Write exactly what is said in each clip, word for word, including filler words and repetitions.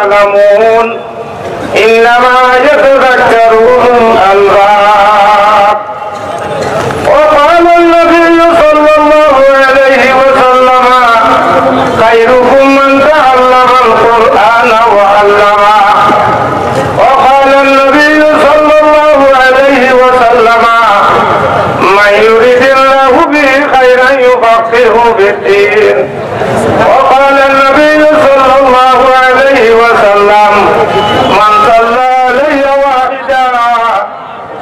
يعلمون. إنما يتذكر أولو الألباب. وقال النبي صلى الله عليه وسلم: خيركم من تعلم القرآن وعلمه. وقال النبي صلى الله عليه وسلم: من يرد الله به خيرا يفقهه في الدين. وقال النبي صلى الله عليه وسلم: من صلى علي واحدا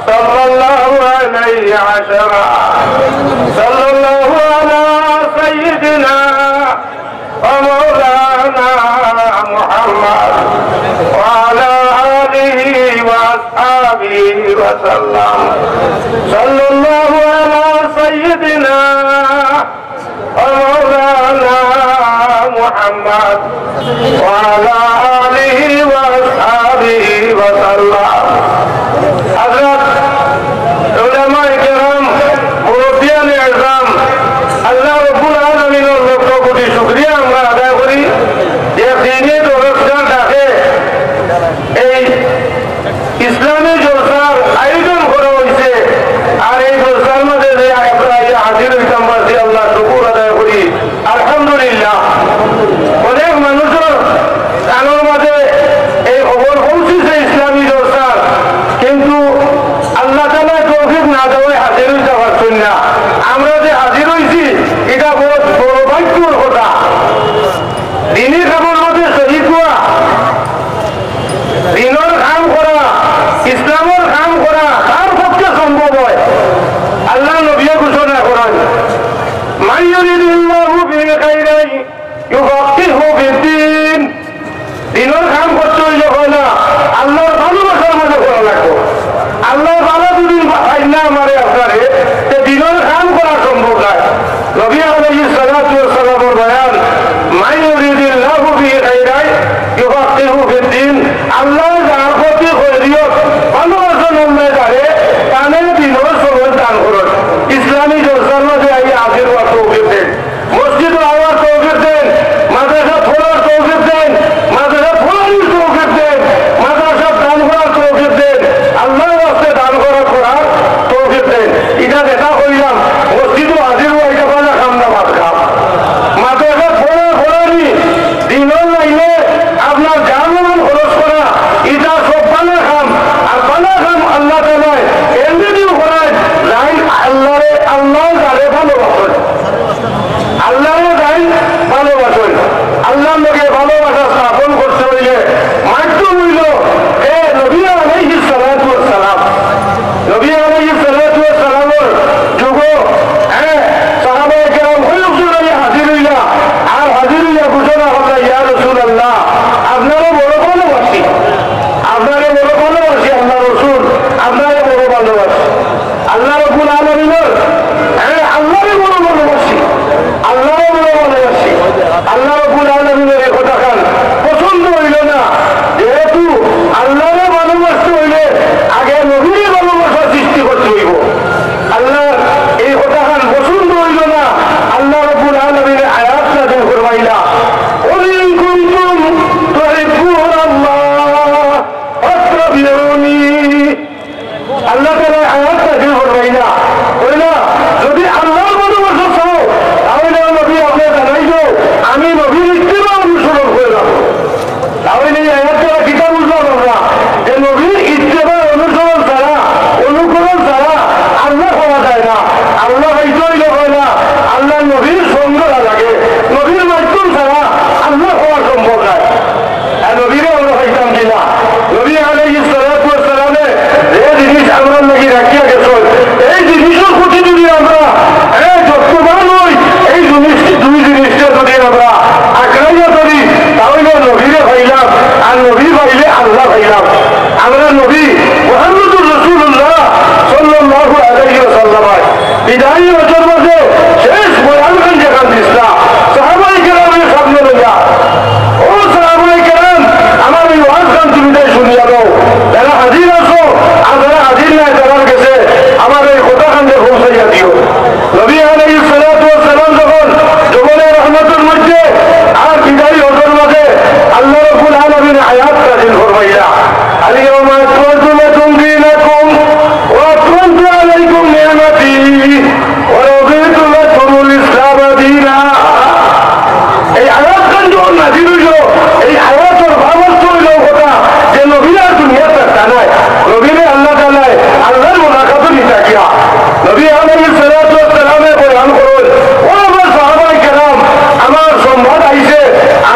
صلى الله عليه عشرا. صلى الله على سيدنا ومولانا محمد وعلى آله وأصحابه وسلم. صلى الله على سيدنا ومولانا محمد وعلى آله وأصحابه وسلم. হযরত উলামায়ে কেরাম, মুরব্বিয়ানে এজাম, আল্লাহ রাব্বুল আলামিনর লক্ষ কোটি শুকরিয়া আমরা আদায় করি যে দিনে দরসগাহ ডাকে এই ইসলামী জলসার আয়োজন করা অইছে। আর এই জলসার মাঝে যে আমরা আইয়া হাজির অইতাম পারছি, আল্লাহর শুকুর আদায় করি, আলহামদুলিল্লাহ। অনেক মানুষর কানর মাঝে এই খবর পৌঁছিছে ইসলামী জলসার, কিন্তু আল্লাহ তাআলায় তৌফিক না দেওয়ায় হাজির অইতা পারছইন না। আমরা যে হাজির অইছি, ইটা বড় বড় ভাগ্যর কথা। দিনর কামর মাঝে শরিক অওয়া, দিনর কাম করা, ইসলামর কাম করা, কার পক্ষে সম্ভব অয়? আল্লাহর নবীয়ে ঘোষণা করেন, من يرد الله به خيرا يفقهه في الدين। দিনর কাম করতে অইলে অয় না, আল্লাহর ভালোবাসার মাঝে করা লাগবো। আল্লাহর ভালা যদি পাই না আমারে আপনারে, তে দিনর কাম করা সম্ভব নায়। নবী আলাইহিস সালাতু ওয়াস সালামর বয়ান, من يرد الله به خيرا يفقهه في الدين। আল্লাহ যার প্রতি খৈরিয়ত, ভালোবাসা আল্লাহ যারে, তারে দিনর সবল দান করইন। ইসলামী জলসার মাঝে আইয়া হাজির অওয়ার তৌফিক দেইন, মসজিদো আওয়ার তৌফিক দেইন, মাদ্রাসা খোলার তৌফিক দেইন, মাদ্রাসা খোলা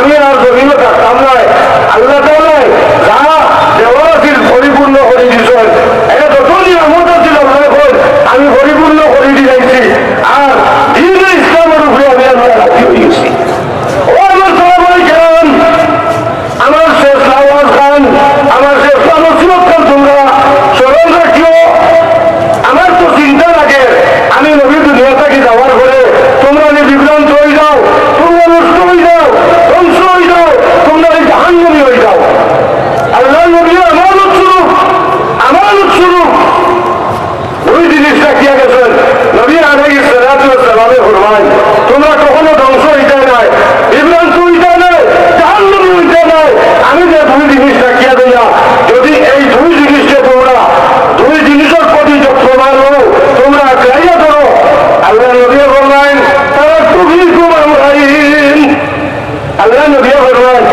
আমি আর জমিনো থাকতাম নায়। আল্লাহ তাআলায় যা দেওয়ার আছিল পরিপূর্ণ করি দিছইন। এরা যত নিয়ামত আছিল আল্লায় কইন, "আমি পরিপূর্ণ করি দিলাইছি।" আর দ্বীনে ইসলামর উপরে আমি আল্লাহ রাজি অই গেছি। ও আমার সাহাবায়ে কেরাম, আমার শেষ আওয়াজ খান, আমার শেষ নসিহত খান তোমরা স্মরণ রাখিও। আমার তো চিন্তা লাগে, আমি নবী দুনিয়া থাকি যাওয়ার পরে তোমরা নি বিভ্রান্ত অই যাও, তোমরা নষ্ট অই যাও, ধ্বংস অই যাও, তোমরা নি জাহান্নামী অই যাও। আল্লাহর নবী আমানত স্বরূপ, আমানত স্বরূপ দুই জিনিস রাখিয়া গেছইন। নবী আলাইহিস সালাতু ওয়াস সালামে ফরমাইন, "তোমরা কখনো ধ্বংস অইতায় নায়, বিভ্রান্ত অইতায় নায়, জাহান্নামী অইতায় নায়। আমি যে দুই জিনিস রাখিয়া যাইয়ার, যদি এই দুই জিনিসরে তোমরা দুই জিনিসর প্রতি যত্নবান অও, তোমরা আঁকড়াইয়া ধরো।" আল্লাহর নবী ফরমাইন, "তারাকতু ফিকুম আমরাইন।" আল্লাহর নবী ফরমাইন,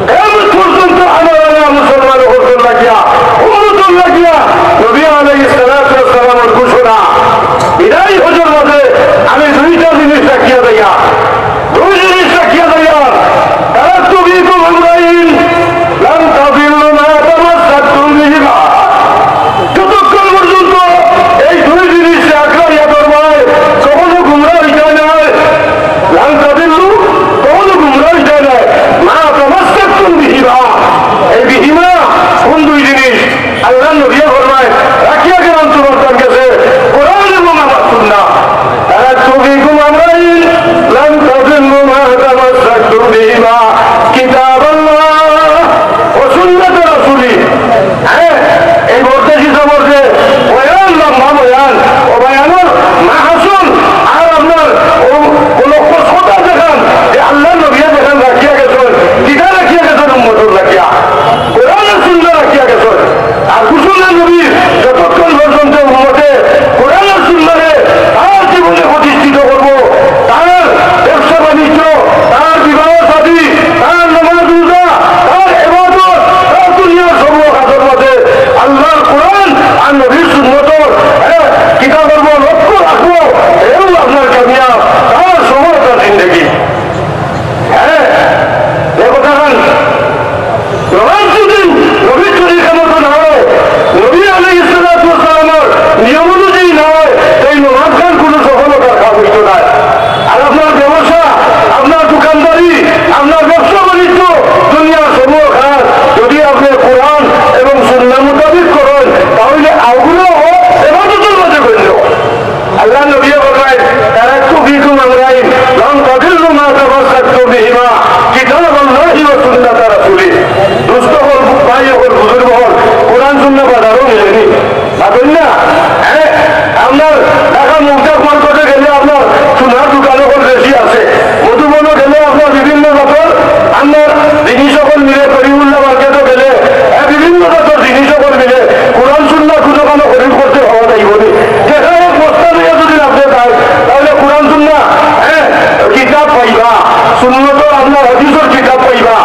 কিয়ামত পর্যন্ত আমার আলা মুসলমান অকলর লাগিয়া, উম্মতর লাগিয়া নবী আলাইহিস সালাতু ওয়াস সালামর ঘোষণা, বিদায় হজর মাঝে আমি দুইটা জিনিস রাখিয়া যাইয়ার, দুই জিনিস রাখিয়া যাইয়ার। তারাকতু ফিকুম আমরাইন, লান তাদিল্লু মা তামাসসাকতুম বিহিমা। যতক্ষণ পর্যন্ত এই দুই জিনিস আঁকড়াইয়া ধরবায়, কখনো গুমরা অইতায় নায়। লান তাদিল্লু, কখনো গুমরা অইতায় নায়। মা তামাসসাকতুম বিহিমা। এই বিহিমা কোন দুই জিনিস? আল্লাহর নবী ফরমাইন, রাখিয়া গেলাম তোমার তার কাছে কোরআন এবং আমার সুন্নাহ। তারাকতু ফিকুম আমরাইন, লান তাদিল্লু মা তামাসসাকতুম বিহিমা, কিতাবাল্লাহ ওয়া সুন্নাতা রাসূলি। হ্যাঁ, এই বর্দেশি সফর যে বয়ান, লম্বা বয়ান, ও বয়ানর মাহাসুল আর আপনার ও লক্ষ্য সদা দেখান যে আল্লাহর নবীয়ে দেখান রাখিয়া গেছইন, কিতা রাখিয়া গেছইন উম্মতর লাগিয়া, কোরআন আর সুন্নাহ রাখিয়া গেছইন। আর কুসুমের নবীর যতক্ষণ পর্যন্ত উম্মতে কোরআন আর সুন্নাহরে তার জীবনে প্রতিষ্ঠিত করবো, তার ব্যবসা বাণিজ্য, তার বিবাহ শাদী, তার নামাজ রোজা, তার ইবাদত, তার দুনিয়ার সব কাজের মধ্যে আল্লাহর কোরআন আর নবীর সুন্নতর, হ্যাঁ, কিতাবর উপর লক্ষ্য রাখবো, এও আপনার কামিয়াব, তার সময় তার জিন্দেগি। হ্যাঁ, এ কথা খান নমাজ যদি নবীর তরিকা মতো না অয়, নবী আলাইহিস সালাতু ওয়াস সালামর নিয়ম অনুযায়ী না অয়, তে এই নমাজ খান কোনো সফলতার কাজ অইতো নায়। আর আপনার ব্যবসা, আপনার দোকানদারি, আপনার ব্যবসা বাণিজ্য, দুনিয়ার সমূহ কাজ যদি আপনি কোরআন এবং সুন্নাহ মোতাবেক করেন, তাহলে অগুলো ইবাদতর মাঝে গণ্য। আল্লাহর নবী ফরমাইন, "তারাকতু ফিকুম আমরাইন, লান তাদিল্লু মা তামাসসাকতুম বিহিমা, কিতাবাল্লাহি ওয়া সুন্নাতা রাসূলি।" দোস্ত অকল, ভাই অকল, বুজুর্গ অকল, কোরআন সুন্নাহ বাজারো মিলেনি। মাতইন না? হ্যাঁ, আপনার ঢাকা মুক্তাফ মার্কেটে গেলে আপনার সোনার দোকান অকল বেশি আছে। মধুবনও গেলে আপনার বিভিন্ন জাতর আপনার জিনিস অকল মিলে, করিমুল্লাহ মার্কেটও গেলে, হ্যাঁ, বিভিন্ন জাতর জিনিস অকল মিলে। কোরআন সুন্নাহ কোনো কানো খরিদ করতে পাওয়া যাইবো নি? যেখানে এক বস্তা লইয়া যদি আপনি যান, তাহলে কোরআন সুন্নাহ, হ্যাঁ, কিতাব পাইবা, সুন্নত আপনার হাদিসর কিতাব পাইবা।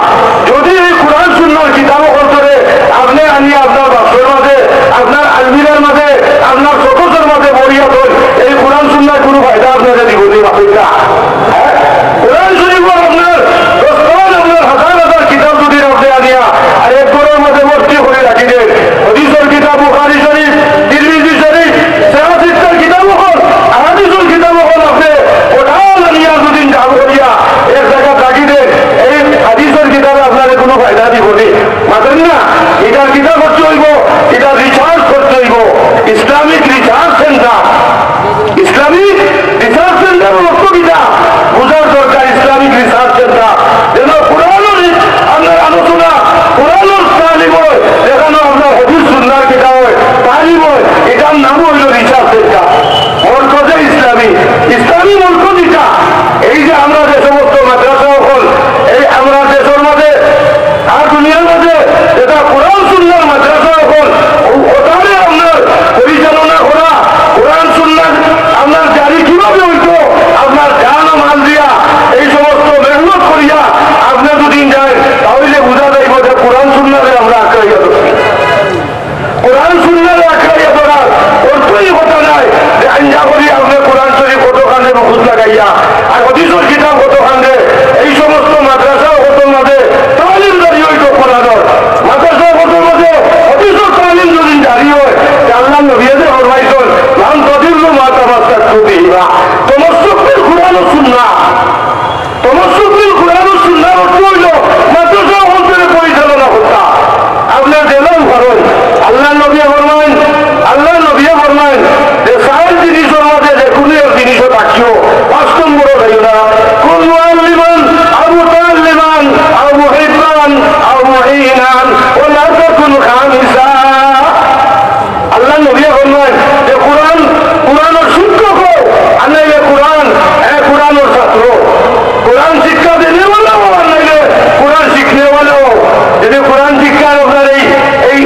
যদি এই কোরআন সুন্নাহর কিতাব অকলরে আপনি আনি আপনার বাক্সর মাঝে, আপনার আলমিরার মাঝে, আপনার শোকেসর মাঝে ভরিয়া থইন, এই কোরআন সুন্নায় কোনো ফায়দা আপনারে দিবো নি? মাতইন না। হ্যাঁ? কোরআন শরীফর আপনার দশখান, আপনার হাজার হাজার কিতাব যদি আপনি আনিয়া আর এক ঘরর মাঝে ভর্তি করি রাখি দেইন, হাদিসর কিতাব, বুখারী শরীফ, তিরমিজি শরীফ, সিরাত ইত্যাদি কিতাব অকল, আহাদিসর কিতাব অকল আপনি কোরআন আনিয়া যদি জাম করিয়া এক জাগাত রাখি দেইন, এই হাদিসর কিতাবে আপনারে কোনো ফায়দা দিবো নি? মাতইন না, ইটার কিতা করতে অইবো, ইটার research করতে অইবো, Islamic Research Centre, Islamic Research Centre অর্থ কিতা? বুঝার দরকার Islamic Research Centre। যেন কোরআনর আপনার আলোচনা, কোরআনর তালিম অয়, যেখানো আপনার হাদিস সুন্নাহর কিতাব অয়, তালিম অয়, ইটার নাম অইলো research centre। মরকজে ইসলামী, ইসলামী মরকজ ইটা। এই যে আমরা যে সমস্ত মাদ্রাসা অকল, এই আমরা দেশর মাঝে আর কুন খান ইসা। আল্লাহর নবী ফরমাইন যে কোরআন, কোরআনর শিক্ষক অও, আর নাইলে কোরআন, এ কোরআনর ছাত্র। কোরআন শিক্ষা দেনেওয়ালা অও, আর নাইলে কোরআন শিখনেওয়ালা অও। যদি কোরআন শিক্ষা আপনার এই, এই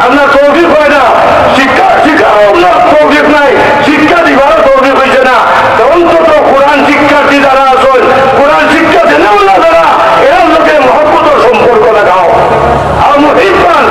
আপনার তৌফিক অয় না, শিক্ষা, শিক্ষা আপনার তৌফিক নাই, শিক্ষা দিবারও তৌফিক অইছে না, তো অন্তত কোরআন শিক্ষার্থী যারা আছইন, কোরআন শিক্ষা দেনেওয়ালা যারা, এরার লগে মহব্বতর সম্পর্ক লাগাও। আর মুহিব্বান,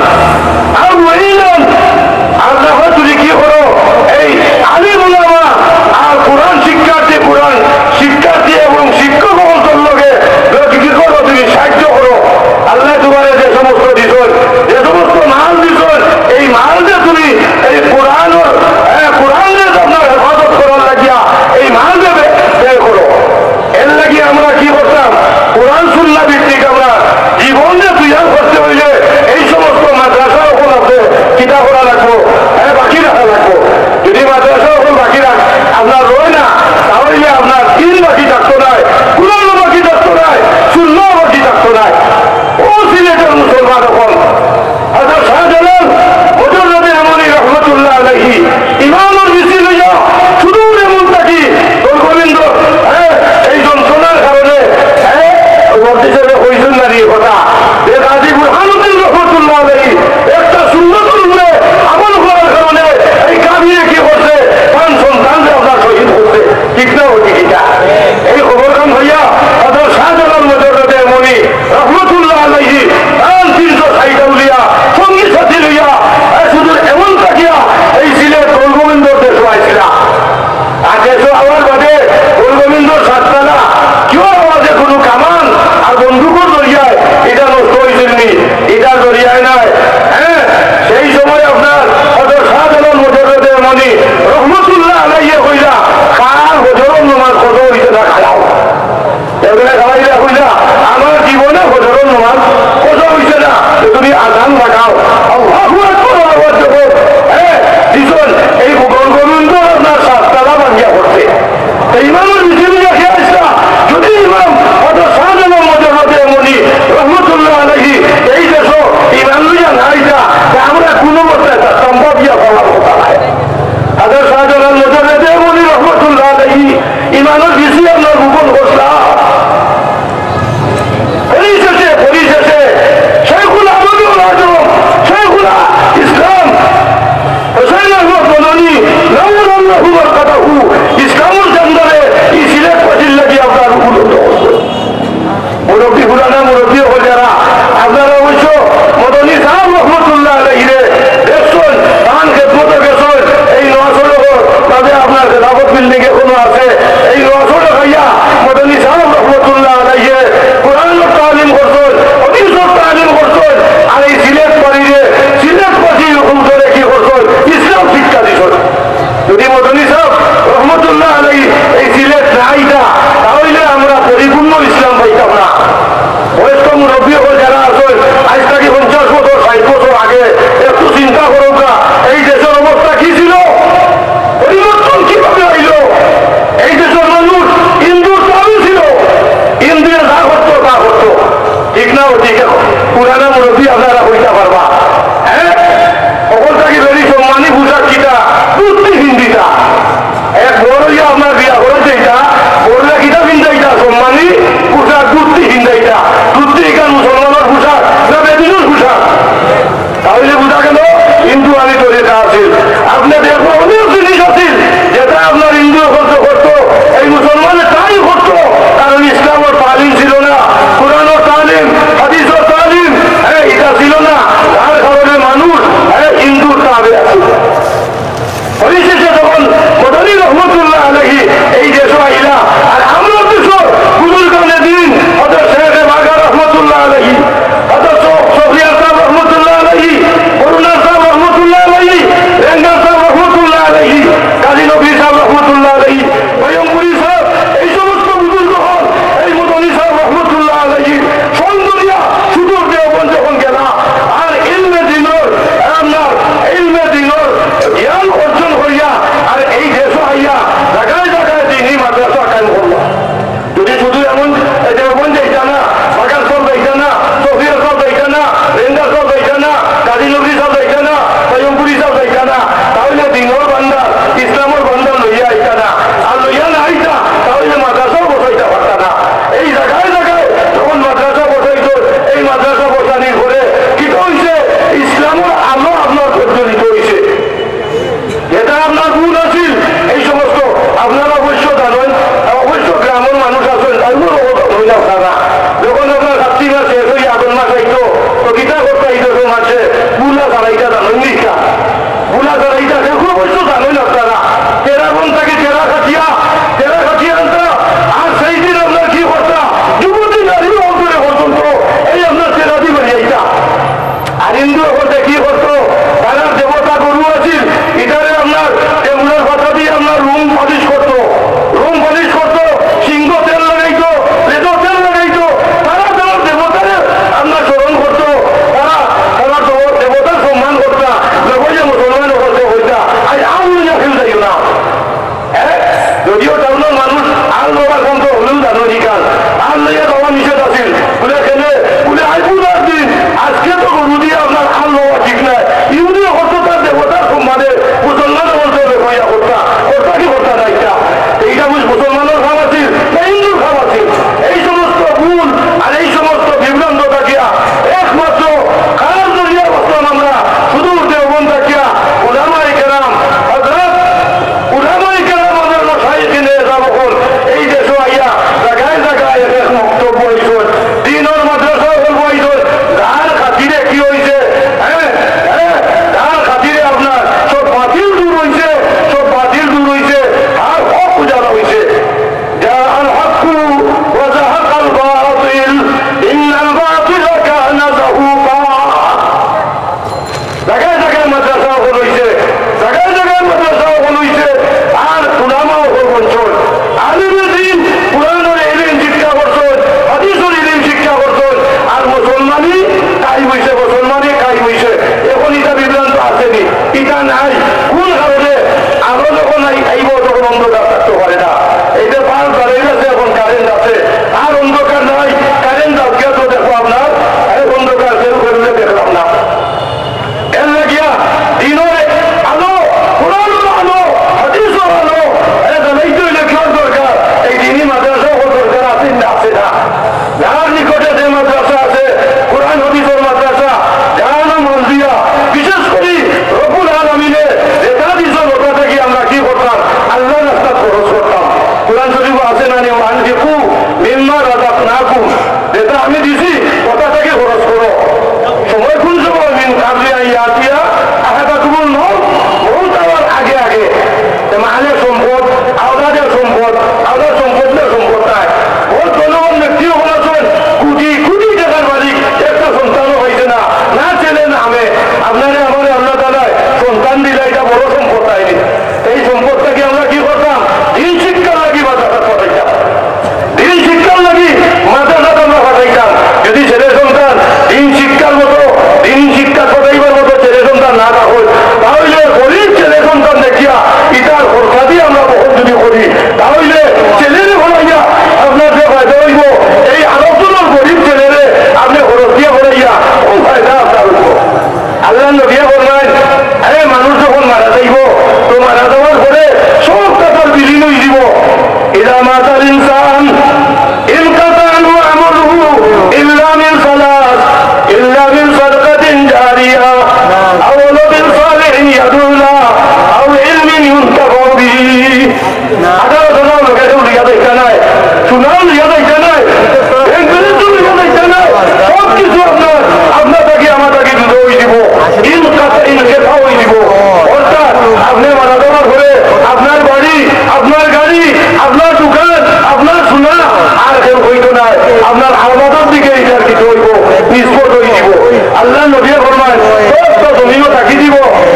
আল্লাহর নবী ফরমায়, সব তো জমিনো থাকি দিব,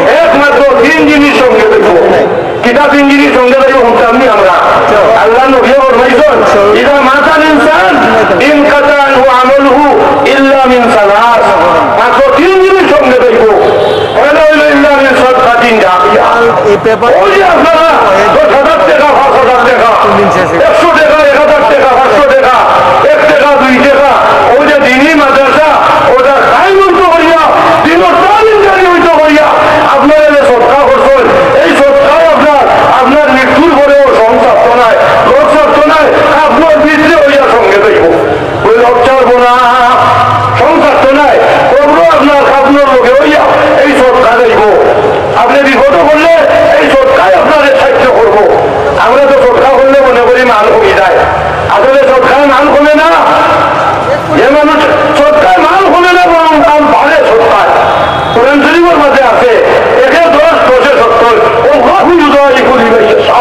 একমাত্র তিন জিনিস সঙ্গে থাকবো। কিতা তিন জিনিস সঙ্গে থাকবো, হুনতাম নি আমরা? আল্লাহর নবী ফরমাইছইন, "ইযা মাতাল ইনসান ইনকাতা আনহু আমালুহু ইল্লা মিন সালাস।" মাত্র তিন জিনিস সঙ্গে থাকবো। পয়লা অইলো ইল্লা মিন সাদাকাতিন জারিয়া। এই পেপার অউ যে আপনারা দশ হাজার টেকা, পাঁচ হাজার টেকা, একশো টেকা, এক হাজার টেকা, পাঁচশো টেকা, এক টেকা, দুই টেকা, অউ যে দিনি মাদ্রাসা, অটা কায়েম অইতো করিয়া, দিনর তালিম জারি অইতো করিয়া, আপনারা যে সদকা করছইন, এই সদকায় আপনার, আপনার মৃত্যুর পরেও সংসার তো নাই, ঘর ছাড়তো নাই, আপনার ভিতরে অইয়া সঙ্গে থাকবো। অউ লজ্জার বোনা, সংসার তো নাই, তবুও আপনার খাবনর লগে অইয়া এই সদকা যাইবো। আপনে বিপদো পড়লে এই সদকায় আপনারে সাহায্য করবো। আমরা তো সদকা করলে মনে করি মান কমি যায়, আসলে সদকায় মান কমে না। যে মানুষ সদকায় মান কমে না, বরং দাম বাড়ে সদকায়। কোরআন শরীফর মাঝে আছে, একে দশ, দশে সত্তর, "ওয়াল্লাহু ইউদাইফু লিমান ইয়াশা।"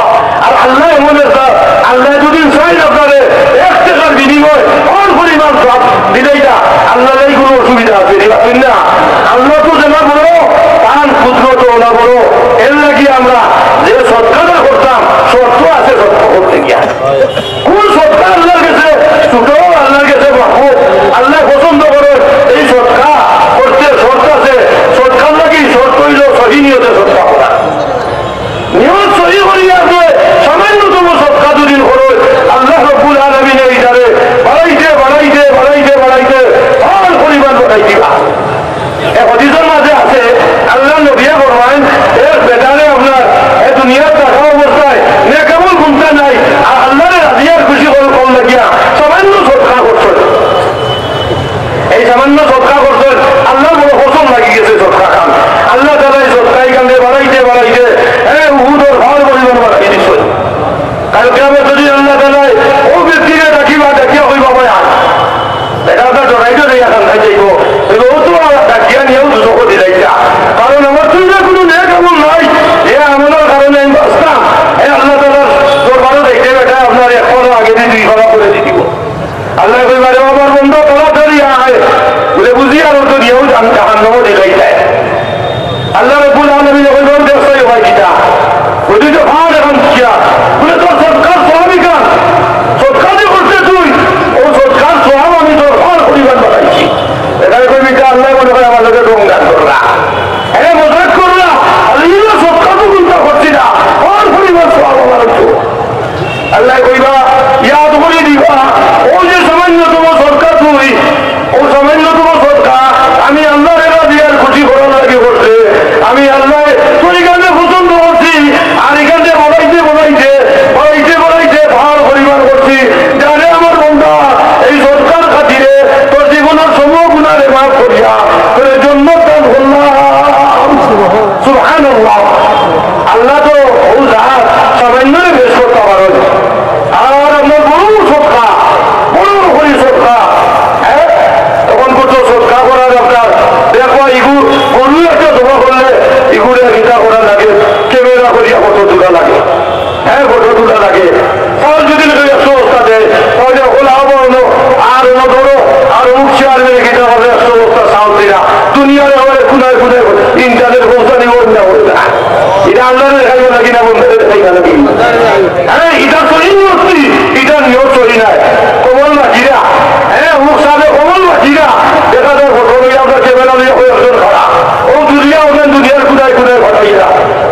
আর আল্লাহ এমন এক জাত, আল্লাহ যদি চাইন আপনারে এক টেকার বিনিময়ে হর পরিমাণ সওয়াব দিলাইতা, আল্লাহর লাগি কুনু অসুবিধা আছে নি? আপনি না, আল্লাহ তো যেলা বড়, তান কুদরত অলা বড়। এর লাগি আমরা যে সদকাটা করতাম, শর্ত আছে সদকা করতে গিয়া। কোন সদকা আল্লাহর গেছে ছোট, আল্লাহর গেছে মাহবুব, আল্লাহ পছন্দ করে, এই সদকা করতে শর্ত আছে। সদকার লাগি শর্ত অইলো সহি নিয়তে সদকা করা। নিয়ত সহি করিয়া আপনে সামান্যতম সদকা যদি করইন, আল্লাহ রাব্বুল আলামিনে ইটারে বাড়াইতে, বাড়াইতে, বাড়াইতে, বাড়াইতে, হর পরিমাণ বাড়াই দিবা। এক হাদিসর মাঝে আছে, আল্লাহর নবীয়ে ফরমাইন, এক বেটারে আপনার এ দুনিয়াত থাকা অবস্থায় নেক আমল কুন্তা নাই, আর আল্লাহরে রাজি আর খুশি কর-, করার লাগিয়া সামান্য সদকা করছইন। এই সামান্য সদকা করছইন, আল্লাহর বড় পছন্দ লাগি গেছে সদকা খান। আল্লাহ তাআলা এই সদকা ইখানরে বাড়াইতে বাড়াইতে, এ, উহুদর পাহাড় পরিমাণ বাড়াই দিছইন। কাল কিয়ামত যদি আল্লাহ তাআলায় অউ ব্যক্তিরে ডাকিবা, ডাকিয়া কইবা, "ভাই, আয়।" এটা আপনার ডরাই ডরাই এখন খাই যাইবো। এই অউ তো আল্লাহ ডাকিয়া নিয়াও দুজখো দিলাইতা। কারণ আমার তো ইলা কুনু নেক আমল নাই, যে আমলর কারণে আমি বাঁচতাম। এ আল্লাহ তাআলার দরবারো যাইতে বেটা আপনার এক পাও আগে দি দুই পাও করে দি দিবো। আল্লায় কইবা, "রে আমার বন্দা, তাড়াতাড়ি আয়।" বলে, "বুঝি আর তো দিয়াও জাহান্নামো দিলাইতায়।" আল্লাহ রাব্বুল আলামিনে কইবা, "দেখছইন ভাই কিতা?" বলে, "তো ভাগ এখন কিয়া?" বলে, "তোর সদকার সওয়াব ইখান, সদকা যে করছস তুই, অউ সদকার সওয়াব আমি তোর হর পরিমাণ বাড়াইছি।" এখানে কইবি, "ইটা আল্লায় মনে কয় আমার লগে ঢং কররা, এরে মজাক কররা, আর ইলা সদকা তো কুন্তা করছি না, হর পরিমাণ সওয়াব আমার অইছে।" আল্লায় কইবা, ইয়াদ করি দিবা, অউ যে সামান্যতম সদকা তুই, অউ সামান্যতম সদকা আমি আল্লাহরে রাজি আর খুশি করার লাগি করছি। আমি আল্লায় তোর ইখানরে পছন্দ করছি, আর ইখানরে বাড়াইতে বাড়াইতে, বাড়াইতে বাড়াইতে পাহাড় পরিমাণ করছি। জানে আমার বন্দা, এই সদকার খাতিরে তোর জীবনর সমস্ত গুনারে মাফ করিয়া তোরে জন্নত দান করলাম। সুবহানাল্লাহ। আল্লাহ তো অউ জাত সামান্যরে বেশ করতা পারইন। আর আপনার বড় সদকা, বড় করি সদকা, হ্যাঁ? তখন কত সদকা করার আপনার, দেখো, ইগু গরু একটা জমা করলে, ইগুরে কিতা করা লাগে, camera করিয়া ফটো তুলা লাগে, হ্যাঁ, ফটো তুলা লাগে। তার যদি কেউ একশো বস্তা দেয়, তাহলে এখন আবার অন্য, আর অন্য ধরো, আর অমুক চেয়ারম্যানে কিতা করে একশো বস্তা চাউল দিলা, দুনিয়ার আমার কোনায় কোনায় internet পৌঁছানি অইল না, অইল না। ইটা আল্লাহরে দেখাইবা লাগি না, বন্দারে দেখাইবা লাগি? হ্যাঁ, ইটা সহি নিয়ত নি, ইটা নিয়ত সহি নায়। কবল মাতিরা, হ্যাঁ, অমুক সাবে কবল মাতিরা, দেখা যায় ফটো লইয়া আমরা camera লইয়া কয়েকজন খাড়া। অউ দুনিয়া অখান দুনিয়ার কোনায় কোনায় ফাটাইরা।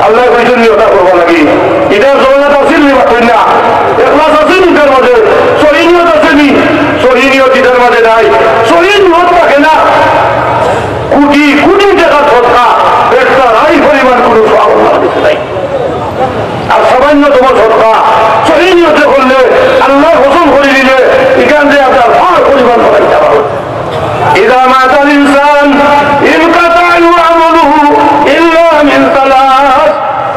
আল্লায় কইছইন নিয়তটা করবা লাগি। ইটার জমানাত আছিল নি বা কইন না? এখলাস আছিল ইটার মাঝে, সহি নিয়ত আছে নি? সহি নিয়ত ইটার মাঝে নাই। সহি নিয়ত থাকে না, কোটি কোটি টেকা সদকা, একটা রাই পরিমাণ কুনু সওয়াব আল্লাহর কাছে নাই। আর সামান্যতম সদকা সহি নিয়তে করলে, আল্লাহর কসম করি দিলে, ইখান দিয়া আপনার পাহাড় পরিমাণ বাড়াইতা পারইন। إذا مات الإنسان انقطع عمله إلا من ثلاث،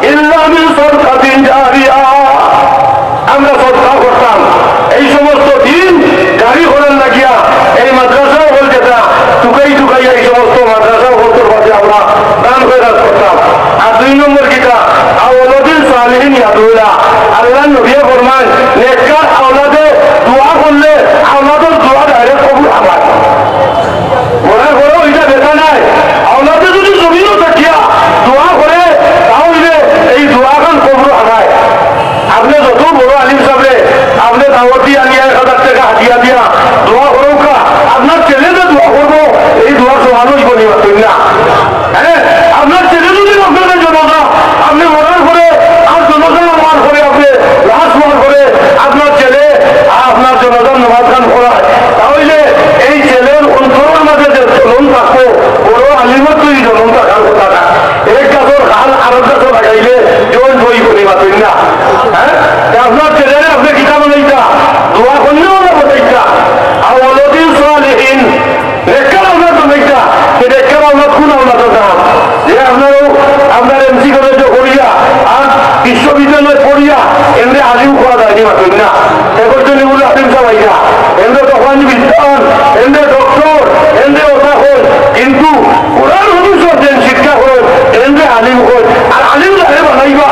إلا من صدقة جارية। আমরা সদকা করতাম, এই সমস্ত দিন গাড়ি ঘোড়ার লাগিয়া এই মাদ্রাসা অকল যেটা টুকাই টুকাইয়া এই সমস্ত মাদ্রাসা অকলর মাঝে আমরা দান খয়রাত করতাম। আর দুই নম্বর কিতা, আওলাদিন সালিহিন ইয়াদুল্লাহ, আল্লাহর নবীয়ে ফরমাইন, নেককার আওলাদে কিন্তু কোরআন হাদিসর যেন শিক্ষা করইন, এনরে আলিম কইন, আর আলিম যারে বানাইবা,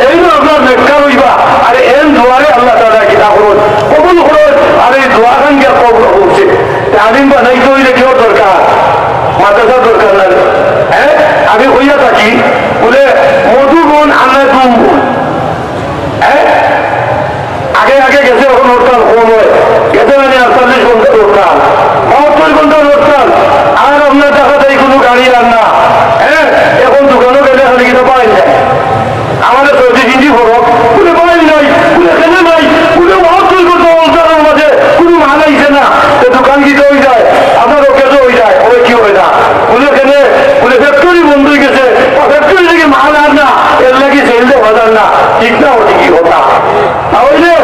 এইন আপনার নেককার অইবা, আর এন দুয়ারে আল্লাহ তাআলায় কিতা করইন, কবুল করইন, আর এই দোয়াখান গিয়া কবরে পৌঁছে। তে আলিম বানাইতে অইলে কিওর দরকার? মাদ্রাসার দরকার না? হ্যাঁ, আমি কইয়া থাকি, বুলে, মধুবন আনা দুম। হ্যাঁ? আগে আগে গেছে, অখন হরতাল কম অয়। গেছে মানে আটচল্লিশ ঘন্টা হরতাল, বাহাত্তর ঘন্টা হরতাল। আর আপনার দেখা যায় কুনু গাড়ি আর না। হ্যাঁ? অখন দোকানো গেলে খালি কিতা পাইন না। আমারে ছয়ত্রিশ ইঞ্চি ফরক, বুলে পাইন নাই, বুলে কেনে নাই, বুলে বাহাত্তর ঘন্টা হরতালর মাঝে কুনু মাল আইছে না। তে দোকান কিতা অই যায়? আপনার অকেজো অই যায়, অয় কি অয় না? বুলে কেনে? বুলে ফ্যাক্টরি বন্ধ অই গেছে, ফ্যাক্টরি থাকি মাল আর না, এর লাগি সেল দেওয়া যার না। ঠিক না? অয় ঠিকই কথা। তাইলে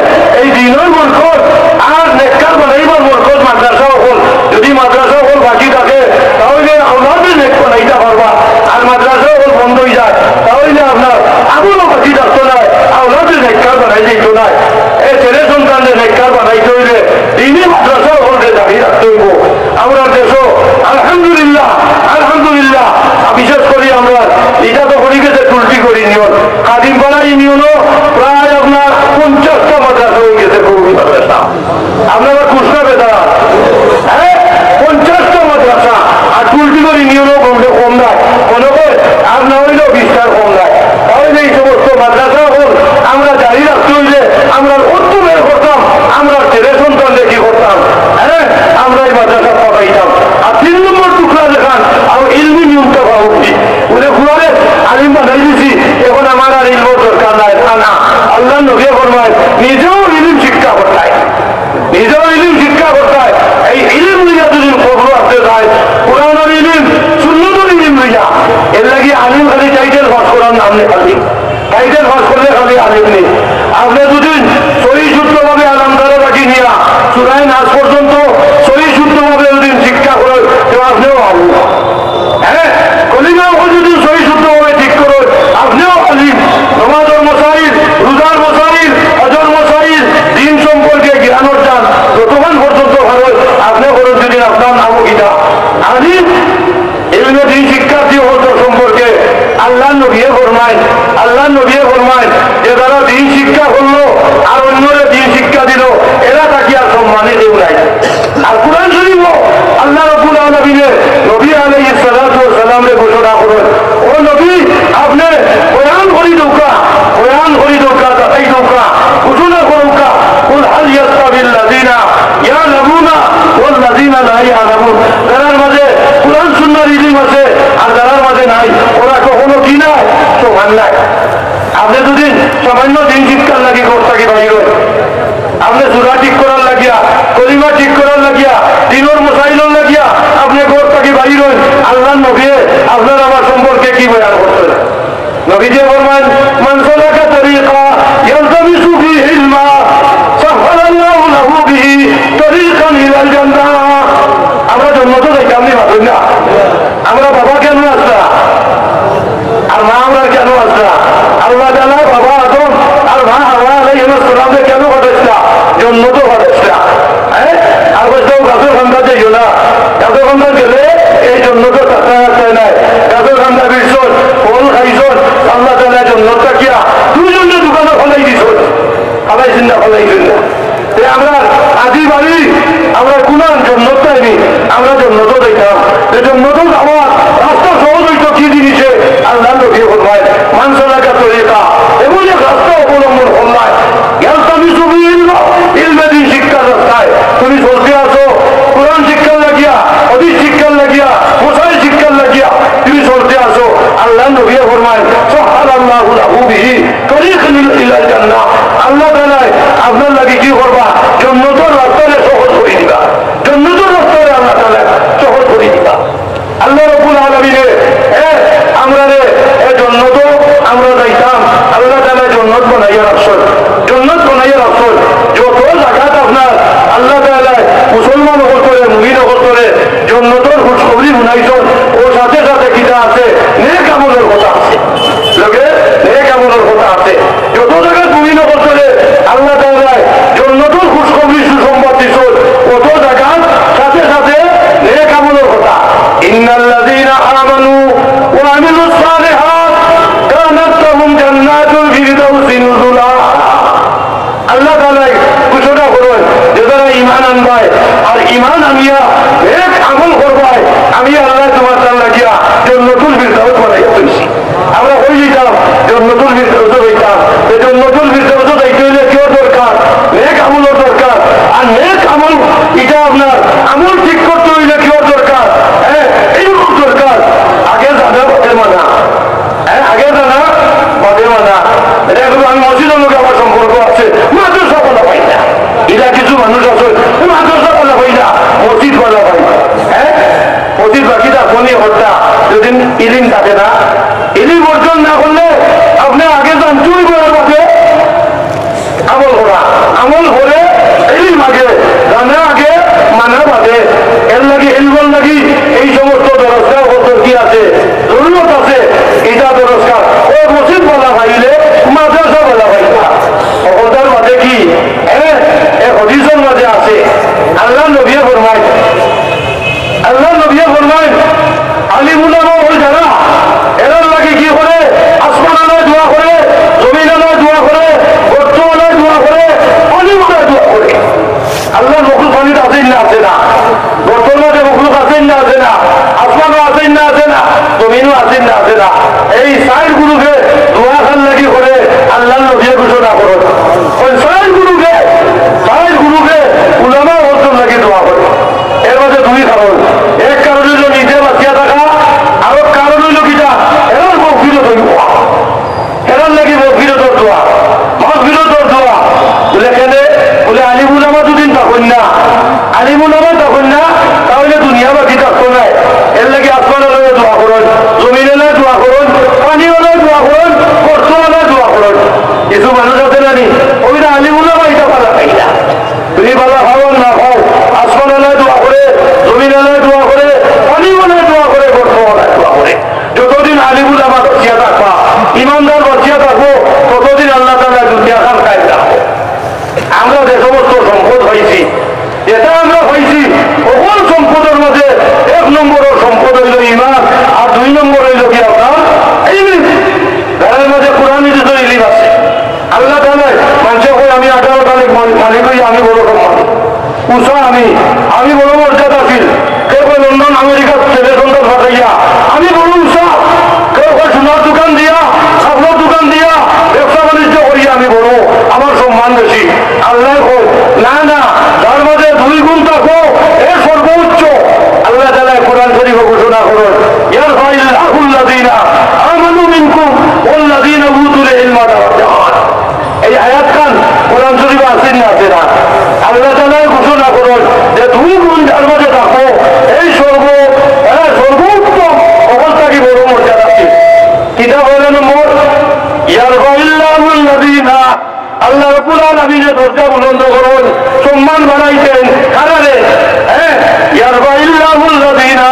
এই দিনর বরকত আর নেককার বানাইবার বরকত মাদ্রাসা অকল, যদি মাদ্রাসা অকল বাকি থাকে, তাইলে আওলাদরে নেক বানাইতা পারবা। আর মাদ্রাসা অকল বন্ধ অই যায়, তাইলে আপনার আমলও বাকি থাকতো নায়, আওলাদরে নেককার বানাই যাইতো নায়। এই ছেলে সন্তানরে নেককার বানাইতে অইলে দিনি মাদ্রাসা অকলরে জারি রাখতে অইবো। আমরার দেশো আলহামদুলিল্লাহ, আলহামদুলিল্লাহ, বিশেষ করি আমরার ইটা তো করি গেছে টুলটিগড় ইউনিয়ন, খাদিমপাড়া ইউনিয়নও প্রায় আপনার পঞ্চাশটা মাদ্রাসা অই গেছে, কওমি মাদ্রাসা। আপনারা খুশ না বেজার? হ্যাঁ, পঞ্চাশটা মাদ্রাসা, আর টুলটিগড় ইউনিয়নও কমলে কম নায়, মনে অয় আর না অইলেও বিশটার কম নায়। তাইলে এই সমস্ত মাদ্রাসা অকল আমরা জারি রাখতে অইলে আমরার অর্থ বের করতাম, আমরার ছেলে সন্তানরে কি করতাম, হ্যাঁ, আমরা এই মাদ্রাসা পাঠাইতাম। আর তিন নম্বর টুকরা যেখান, আও ইলমি নিয়মটা পাউকি, বুলে কুরআনে আলিম বানাই দিছি, অখন আমার আর ইলমর দরকার নাই। না, না, আল্লাহর নবী ফরমায়, নিজেও ইলিম শিক্ষা করতায়, নিজেও ইলিম শিক্ষা করতায়। এই ইলিম লইয়া যদি কবরো আসতে চায়, কোরআনর ইলিম, সুন্নতর ইলিম লইয়া, এর লাগি আলিম খালি টাইটেল পাস করার নাম নি খালি। টাইটেল পাস করলে খালি আলিম নি। আপনে যদি সহি শুদ্ধভাবে আলামদারা থাকি নিয়া সূরা নাস পর্যন্ত সহি শুদ্ধভাবে যদি শিক্ষা করেন, তে আপনেও আলিম। হ্যাঁ, কলিমা অকল যদি সহি শুদ্ধভাবে ঠিক করেন, আপনেও আলিম। নমাজর মাসাইল, রোজার মাসাইল, হজর মাসাইল, দ্বীন সম্পর্কে জ্ঞান অর্জন যতক্ষণ পর্যন্ত করেন, আপনে করেন যদি আপনার নামও কিতা? আলিম। ইলমে দ্বীন শিক্ষার্থী অকলর সম্পর্কে আল্লাহর নবীয়ে ফরমাইন, আল্লাহর নবীয়ে ফরমাইন যে যারা দ্বীন শিক্ষা করলো আর অন্যরে দ্বীন শিক্ষা দিলো, এরা থাকি আর সম্মানী কেউ নাই। আর কোরআন শরীফও আল্লাহ রাব্বুল আলামিনে নবী আলাইহিস সালাতু ওয়াস সালামরে ঘোষণা করেন, "ও নবী, আপনে বয়ান করি দেউক্কা, বয়ান করি দেউক্কা, জানাই দেউক্কা, ঘোষণা করউক্কা, কুল হাল ইয়াস্তাবিল লাযিনা ইয়ালামুনা ওয়াল লাযিনা লা ইয়ালামুন।" যারার মাঝে কোরআন সুন্নাহর ইলিম আছে আর যারার মাঝে নাই, ওরা কখনো কি নাই? সমান নাই। আপনে যদি সামান্য দ্বীন শিক্ষার লাগি ঘর থাকি বাইর অইন, আপনে সূরা ঠিক করার লাগিয়া, কলিমা ঠিক করার লাগিয়া, দ্বীনর মাসাইলর লাগিয়া আপনে ঘর থাকি বাইর অইন, আল্লাহর নবীয়ে আপনার আমার সম্পর্কে কি বয়ান করছইন? নবীজিয়ে ফরমাইন, "মান সালাকা তারিকা ইয়ালতামিসু ফিহি ইলমা, সাহহালাল্লাহু লাহু বিহি তারিকান ইলাল জান্নাহ।" আমরা জন্নতো যাইতাম নি, মাতইন না? আমরা বাবা কেনে আছলা? আর মা আমরার কেনে আছলা? আল্লাহ তাআলা বাবা আদম আর মা হাওয়া আলাইহিস সালামরে কেনে পাঠাইছলা? জন্নতো পাঠাইছলা। হ্যাঁ? আর কইছলা, "গাছর কান্দাত যাইও না।" গাছর কান্দাত গেলে এই জন্নতর রাস্তা রাস্তায় নাই। গাছর কান্দা বিরছইন, ফল খাইছইন, আল্লাহ তাআলা জন্নত থাকিয়া দুইজনরে দোকানো ফালাই দিছইন। ফালাইছইন না, ফালাইছইন না। তে আমরা আজি বাড়ি, আমরা কোন জন্নত পাইনি, আমরা জন্নতো যাইতাম। তে জন্নতো যাওয়ার রাস্তা সহজ অইতো কি জিনিসে? আল্লাহর নবী ফরমায়, "মান সালাকা তরিকা", এমন এক রাস্তা অবলম্বন করলায়, ইয়ালতামিসু ফিহি ইলমা, ইলমে দ্বীন শিক্ষার রাস্তায় তুমি চলতে আছো, কোরআন শিক্ষার লাগিয়া, হাদিস শিক্ষার লাগিয়া, মাসাইল শিক্ষার লাগিয়া তুমি চলতে আছো। আল্লাহর নবী ফরমায়, "সাহহালাল্লাহু লাহু বিহি তারিকান ইলাল জান্নাহ।" আল্লাহ তাআলায় আপনার লাগি কি করবা? জন্নতর রাস্তারে সহজ করি দিবা। জন্নতর রাস্তারে আল্লাহ তাআলায় সহজ করি দিবা। আল্লাহ রাব্বুল আলামিনে, এ, আমরারে, এ, জন্নতো আমরা যাইতাম, আল্লাহ তাআলায় জন্নত বানাইয়া রাখছইন, জন্নত বানাইয়া রাখছইন। যত জাগাত আপনার আল্লাহ তাআলায় মুসলমান অকলরে, মুমিন অকলরে জন্নতর খুশখবরি হুনাইছইন, অউ সাথে সাথে কিতা আছে? নেক আমলর কথা আছে। লগে নেক আমলর কথা আছে। যত জাগাত মুমিন অকলরে আল্লাহ তাআলায় জন্নতর খুশখবরি সুসংবাদ দিছইন, অত জাগাত সাথে সাথে নেক আমলর কথা। إن ইলিম থাকে না। ইলিম অর্জন না করলে আপনে আগে জানতে অইবো, এর বাদে আমল করা। আমল পরে, ইলিম আগে, জানা আগে, মানা বাদে। এর লাগি, ইলমর লাগি এই সমস্ত দরসগাহ অত কি আছে, জরুরত আছে। ইটা দরসগাহ, অউ মসজিদ বালা পাইলে মাদ্রাসা বালা পাইবা। অতার বাদে কি, এ, এ হাদিসর মাঝে আছে, আল্লার নবীয়ে ফরমাইন, আল্লার নবীয়ে ফরমাইন, আলিম উলামা অউ যারা, এরার লাগি কি করে? আসমান আলায় দোয়া করে, জমিন আলায় দোয়া করে, গর্ত আলায় দোয়া করে, পানি আলায় দোয়া করে। আল্লার মখলুক পানিত আছে না, আছে না? গর্তর মাঝে মখলুক আছে না, আছে না? আসমানো আছে না, আছে না? জমিনো আছে না, আছে না? এই চাইর গ্রুপে দোয়া কার লাগি করে, আল্লার নবীয়ে ঘোষণা করে। অউ চাইর গ্রুপে, চাইর গ্রুপে উলামা অকলর লাগি দোয়া করে। এর মাঝে দুই কারণ। এক কারণ অইলো নিজে বাঁচিয়া থাকা, আর এক কারণ অইলো কিতা, এরার মগফিরত অইবো। এরার লাগি মগফিরতর দোয়া, মগফিরতর দোয়া। বুলে কেনে? বুলে আলিম উলামা যুদি থাকইন না, আলিম উলামা থাকইন না, তা অইলে দুনিয়া বাকি থাকতো নায়। এর লাগি আসমান আলায় দোয়া করইন, জমিন আলায় দোয়া করইন, পানি আলায় দোয়া করইন, গর্ত আলায় দোয়া করইন। কিছু মানুষ আছে না নি, অউ যে আলিম উলামা ইটা ভালা পায় না। তুমি ভালা পাও আর না পাও, আসমান আলায় দোয়া করে, জমিন আলায় দোয়া করে, পানি আলায় দোয়া করে, গর্ত আলায় দোয়া করে। যতদিন আলিম উলামা বাঁচিয়া থাকবা, ইমানদার বাঁচিয়া থাকবো, ততদিন আল্লাহ তাআলা দুনিয়া খান কায়েম রাখবো। আমরা যে সমস্ত সম্পদ পাইছি, যেটা আমরা পাইছি, হকল সম্পদর মাঝে এক নম্বরর সম্পদ অইলো ইমান, আর দুই নম্বর অইলো কি আপনার ইলিম। ঘরর মাঝে কোরআন হাদিসর ইলিম আছে। আল্লাহ তাআলা মানষে কয়, "আমি আঠারো তারিখ মাল-, মালিক অইয়া আমি বড় সম্মান, উষা আমি, আমি বড় মর্যাদাশীল।" কেউ কয়, "লন্ডন, আমেরিকা, ছেলে সন্তান পাঠাইয়া আমি বড় উষা।" কেউ কয়, "সোনার দোকান দিয়া, কাপড়র দোকান দিয়া, ব্যবসা বাণিজ্য করিয়া আমি বড়, আমার সম্মান বেশি।" আল্লায় কয়, "না, না, যার মাঝে দুই গুণ থাকবো, এ সর্বোচ্চ।" আল্লাহ তাআলা কোরআন শরীফে ঘোষণা করেন, "ইয়ারফাইল্লাহুল্লাযীনা আমানু মিনকুম ওয়াল্লাযীনা উতুল ইলমা দারাজাত।" এই আয়াত খান কোরআন শরীফে আছে না, আছে না? আল্লাহ তাআলায় ঘোষণা করেন যে দুই গুণ যার মাঝে থাকবো, এই সর্ব, হ্যাঁ, সর্বোত্তম, হকল থাকি বড় মর্যাদা আছে। কিতা পয়লা নম্বর? ইয়ারফাইল্লাহুল্লাযীনা, আল্লাহ রাব্বুল আলামিনে দরজা বুলন্দ করেন, সম্মান বাড়াইতেন। কারারে? হ্যাঁ, ইয়ারফাইল্লাহুল্লাযীনা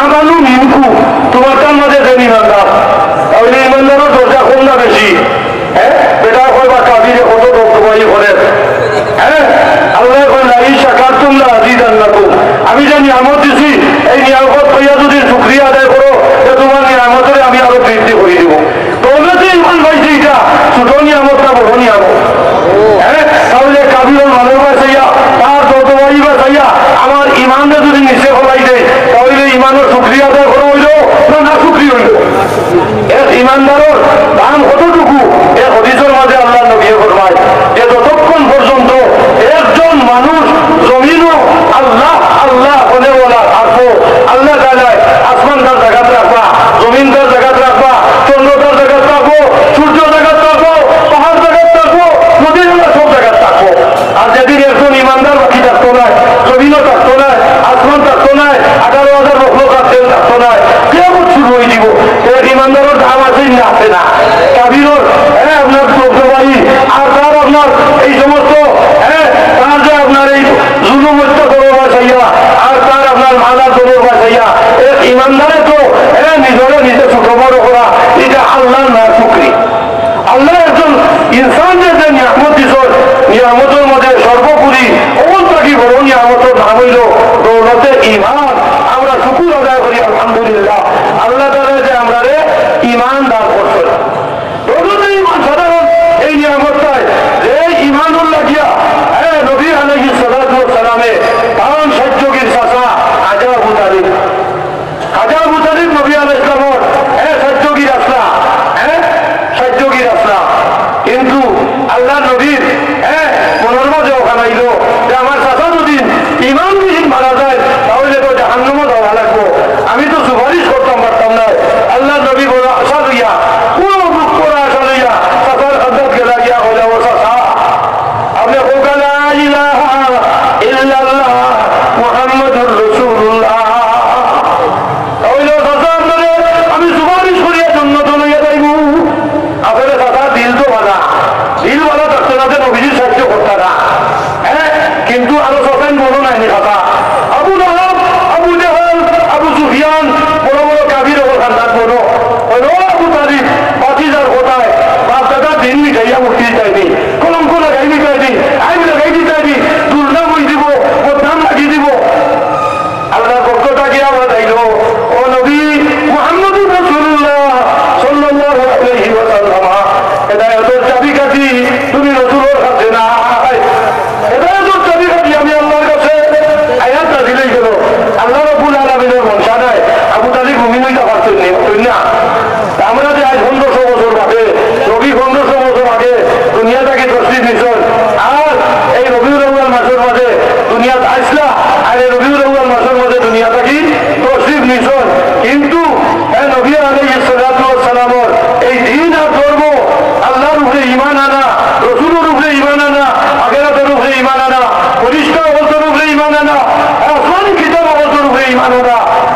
আমানু মিনকুম, তুমার তার মাঝে যে ইমানদার, তাইলে ইমানদারর দরজা কম না বেশি? হ্যাঁ, বেটা কয় বা কাফিরে কত দবদবাই করে। হ্যাঁ, আল্লায় কয়, "লাইন শাকারতুম লাআযীদান্নাকুম।" আমি যে নিয়ামত দিছি, এই নিয়ামত পাইয়া যুদি শুকরিয়া আদায় করো, তে তুমার নিয়ামতরে আমি আরো বৃদ্ধি করি দিমু। তো অইলে তো ইমান পাইছে, ইটা ছোট নিয়ামত না বড় নিয়ামত? হ্যাঁ, তাইলে কাফিরর মালর বায় চাইয়া, তার দবদবাই বায় চাইয়া, আমার ইমানরে যুদি নিচে ফেলাই দেয়, তাইলে ইমানর শুকরিয়া আদায় করা অইলো না, না শুকরিয়া অইলো? এক ইমানদারর দাম কতটুকু? এক হাদিসর মাঝে আল্লাহর নবীয়ে ফরমায় যে যতক্ষণ পর্যন্ত একজন মানুষ জমিনো আল্লাহ, আল্লাহ বলেওয়ালা থাকবো, আল্লাহ তাআলায় আসমান তার জাগাত রাখবা, জমিন তার জাগাত রাখবা, চন্দ্র তার জাগাত থাকবো, সূর্য জাগাত থাকবো, পাহাড় জাগাত থাকবো, নদী নালা সব জাগাত থাকবো। আর যেদিন একজন ইমানদার বাকি থাকতো নায়, জমিনও থাকতো নায়, আসমান থাকতো নায়, আঠারো হাজার মখলুকাত থাকতো নায়, কিয়ামত শুরু অই যিবো। তো ইমানদারর দাম আছে না, আছে না? কাফিরর, হ্যাঁ, আপনার দবদবাই, আর তার আপনার এই সমস্ত, হ্যাঁ, তার যে আপনার এই জুলুম অত্যাচার বায় চাইয়া, আর তার আপনার মাল আর দৌলত বায় চাইয়া, এক ইমানদারে তো, হ্যাঁ, নিজরে নিজে ছোট বড় করা, ইটা আল্লাহর নাশুকরি। আল্লায় একজন ইনসানরে যে নিয়ামত দিছইন, নিয়ামতর মাঝে সর্বোপরি হকল থাকি বড় নিয়ামতর নাম অইলো দৌলতে ইমান। আমরা শুকুর আদায় করি, আলহামদুলিল্লাহ, আল্লাহ তাআলায় যে আমরারে ইমান দান করছইন। দৌলতে ইমান সাধারণ এই নিয়ামতটায় যে ইমানর লাগিয়া, হ্যাঁ, নবী আলাইহিস সালাতু ওয়াস সালামে তান সাহায্যকারী চাচা খাজা আবু তালিব, খাজা আবু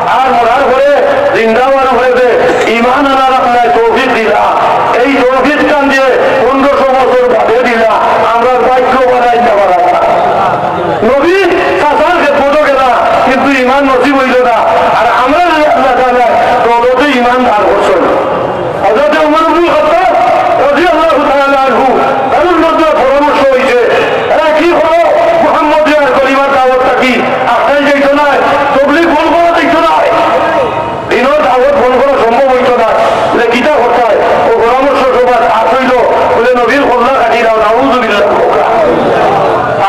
আর মরার পরে জিন্দা অওয়ার পরে যে ইমান আনার আপনার তৌফিক দিলা, এই তৌফিক খান যে পনেরোশো বছর বাদে দিলা, আমরা ভাগ্যবান অইতে পারতাম না। নবী চাচার খেদমতো গেলা, কিন্তু ইমান নসিব অইল না। আর আমরা আল্লাহ তাআলা দৌলতে ইমান দান করছইন। হযরত উমর ইবনুল খাত্তাব রাদিয়াল্লাহু তাআলা আনহু, তার মধ্যে পরামর্শ অইছে, এরা কি করো, মুহাম্মদে আর কলিমার দাওয়াত থাকি আটকাই যাইতো নায়, তবলিগ বন্ধ করা যাইতো নায়, দ্বীনর দাওয়াত বন্ধ করা সম্ভব অইতো নায়, বলে কিতা করতায়? ও পরামর্শ সভাত আত অইল, বলে নবীর কল্লা কাটি দাও, নাউজুবিল্লাহ।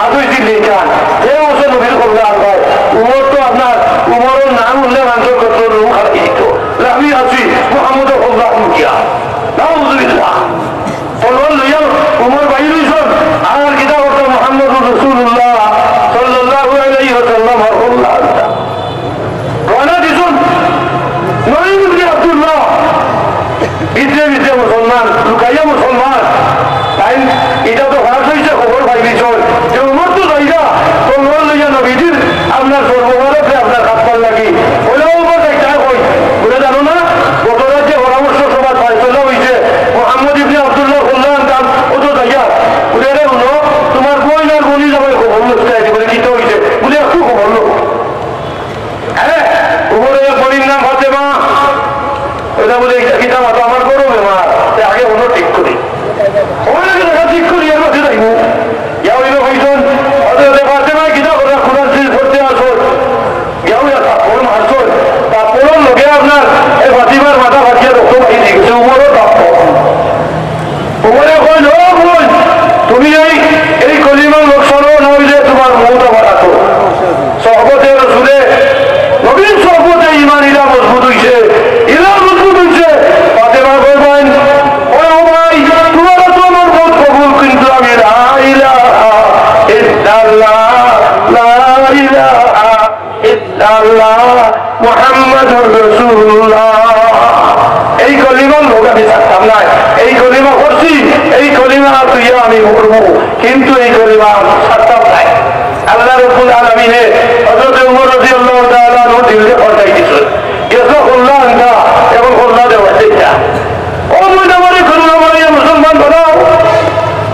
আত অইছিল ইখান, হে অবশ্য নবীর কল্লা আনবায়, উমর তো আপনার, উমরর নাম উঠলে মানুষর কত লোম খাড়াই দিত। আমি আছি, মুহাম্মদর কল্লা আনমু গিয়া। নাউজুবিল্লাহ। তলোয়ার লইয়া উমর বাইর অইছইন, আর কিতা করতা, মুহাম্মদুর রাসূলুল্লাহ সাল্লাল্লাহু আলাইহি ওয়াসাল্লামর কল্লা আনতা। রওয়ানা দিছইন। নুঈম ইবনে আব্দুল্লাহ, ভিতরে ভিতরে মুসলমান, লুকাইয়া মুসলমান। তাইন ইটা তো ফাঁস অইছে, খবর পাইলিছইন যে উমর তো যাইরা, তলোয়ার লইয়া নবীজির আপনার সর্বভারতে আপনার খাতবার লাগি। অইলে উমর যাইতা কই? বলে, জানো না, গত রাইত যে পরামর্শ সভাত ফয়সালা অইছে, মুহাম্মদ ইবনে আব্দুল্লাহ কল্লা আনতাম, ও তো যাইরা। বলে, এরে হুনো, তুমার বইন আর বনি জামাই খবর লইতা আইছি। বলে, কিতা অইছে? বলে, একটু খবর লও। হ্যাঁ, উমরর এক বইনর নাম ফাতেমা। ওটা বলে, "এটা কিতা মাতো, আমার বড় বেমার, তে আগে অনো ঠিক করি।" অনো কিতা ঠিক করি, এর মধ্যে যাইব। ইয়া অইল কইছইন, হযরতে ফাতেমা কিতা করে কোরআন শরীফ পড়তে আছইন। ইয়া অইল থাপ্পড় মারছইন। থাপ্পড়র লগে আপনার এই ফাতিমার মাথা ফাটিয়া রক্ত বাইর অই গেছে, উমরর থাপ্পড়। উমরে কইল, "ও বইন, তুমি এই, এই কলিমার লোক ছাড়ো, না অইলে তুমার মউত আমার আতো।" সোহবতে রসুলে, নবীর সোহবতে ইমান ইলা মজবুত অইছে, ইলা মজবুত অইছে। ফাতেমা কয়, "বইন, ও ভাই, তুমার তো আমার মউত কবুল, কিন্তু আমি লা ইলাহা ইল্লাল্লাহ, লা ইলাহা ইল্লাল্লাহ মুহাম্মাদুর রাসূলুল্লাহ। এই কলিমার লোক আমি ছাড়তাম নায়। এই কলিমা পড়ছি, এই কলিমা তুইয়া আমি মরমু, কিন্তু এই কলিমা আমি ছাড়তাম নায়।" আল্লাহ রাব্বুল আলামিনে হযরত উমর রাদিয়াল্লাহু তাআলা আনহুর দিলরে পাল্টাই দিছইন। গেছো কল্লা আনতা, অখন কল্লা দেওয়া যাইতা। ও বইন, আমারে কলিমা পড়াইয়া মুসলমান বানাও।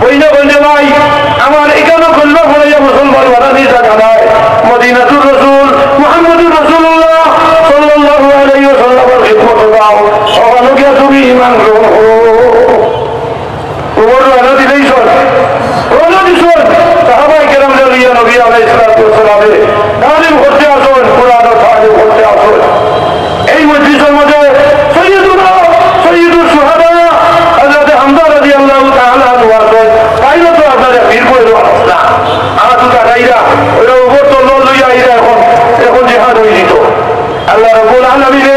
বইনে কইল, "ভাই, আমার ইখানো কলিমা পড়াইয়া মুসলমান বানানি জাগা নাই। মদিনাতুর রাসূল মুহাম্মাদুর রাসূলুল্লাহ সাল্লাল্লাহু আলাইহি ওয়াসাল্লামর খিদমতো যাও, অখানো গিয়া তুমি ইমান গ্রহণ করো।" উমর রওয়ানা দিলাইছইন, রওয়ানা দিছইন। সাহাবায়ে কেরামরে লইয়া নবী আলাইহিস সালাতু ওয়াস সালামে তালিম করতে আছইন, কোরআনর তালিম করতে আছইন। এই মজলিসর মধ্যে সৈয়দুনা, সৈয়দুশ শুহাদা হযরতে হামজা রাদিয়াল্লাহু তাআলা আনহু আছইন। তাইনও তো আপনারা বীর বলে আছলা। আর তো তাকাইরা, ওরা উপর তলোয়ার লইয়া আইরা অখন, অখন জিহাদ অই যিত। আল্লাহ রাব্বুল আলামিনে